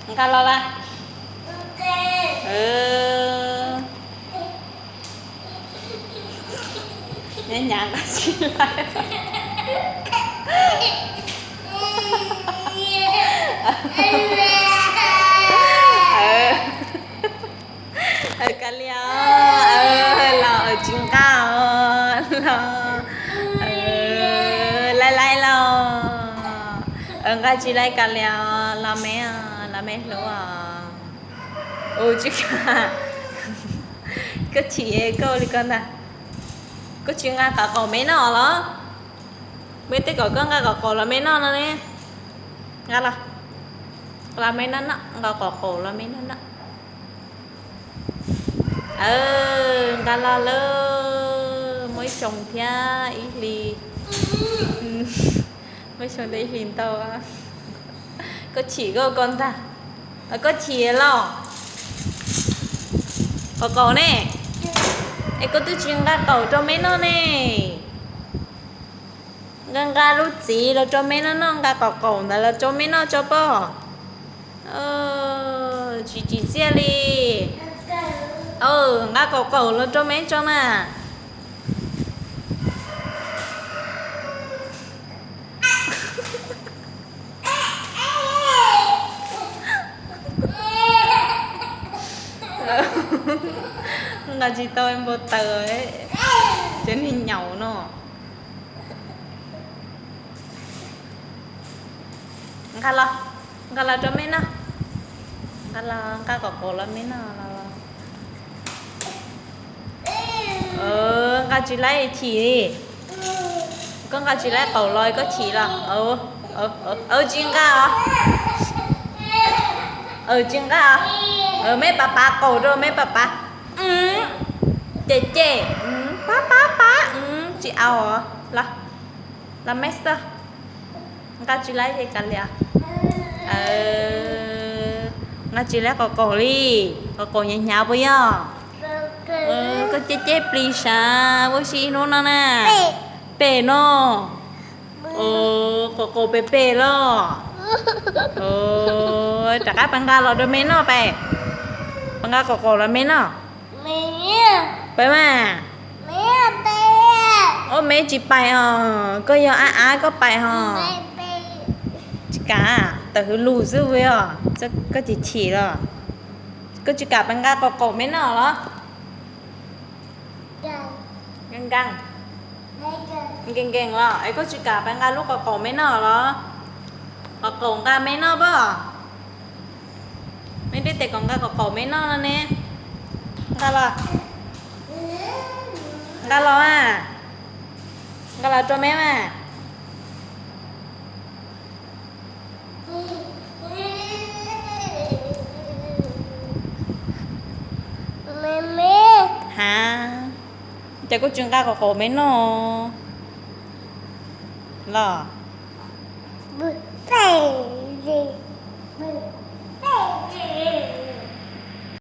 Nqa los lawm. Nyav nyav nqa tsis lawm. Kav liam, los tsis nqa os, los laiv laiv los. Nqa tsis laiv kav liam, los me, los me hlub os. Ua tsis kam. Koj chim koj ua li ko ntag. Koj tsis nqa kom qaum me noj los? Me, tej kom koj nqa kom qaum los me noj no ne. Nqa los, los me noj noj, nqa kom qaum los me noj noj. Nqa los lawm, muaj ib xyoo thiab ib hlis. Muaj ib xyoo thiab ib hlis ntau. Koj chim koj ko ntag. Koj chim los? Qaum qaum ne. Es koj twb tsis nqa qaum rau me noj ne. Nqa nqa lub txiv los rau me noj noj, nqa qaum qaum ntawd los rau me noj tso pob. Tsis tsim txiaj li. Nqa qaum qaum los rau me tso mas. Nqa tsis tau npau taws, cov niag nyaum no. Nqa los, nqa los rau me noj. Nqa los, nqa qaum qaum los me noj los. Nqa tsis laib chim li. Koj nqa tsis laib qaum los koj chim los? Tsis nqa os. Tsis nqa os. Me pav pav qaum rau me pav pav. Cem cem, pab pab pab, tsis au os. Los, los me xwb. Nqa tsis laib ces kav liam. Nqa tsis laib qaum qaum li. Qaum qaum hnyav hnyav puas yog? Koj ceb ceb plis sav, ua si ib hnub no na. Pem no. Qaum qaum pem pem los. Rov qab pab nqa los rau me noj pem. Pab nqa qaum qaum los me noj. Pais mas. Ua me tsis pais os, koj yog ab ab koj pais hos. Tsis kam, tawm hwv lug xwb os, koj chim chim los. Koj tsis kam pab nqa qaum qaum me noj los? Nkees nkees. Nkees nkees los es koj tsis kam pab nqa lub qaum qaum me noj los? Qaum qaum nqa me noj pob. Me dej tes kom nqa qaum qaum me noj no ne. Nqa los. Nqa los mas. Nqa los rau me mas. Ha, cas koj tsis nqa qaum qaum me noj los?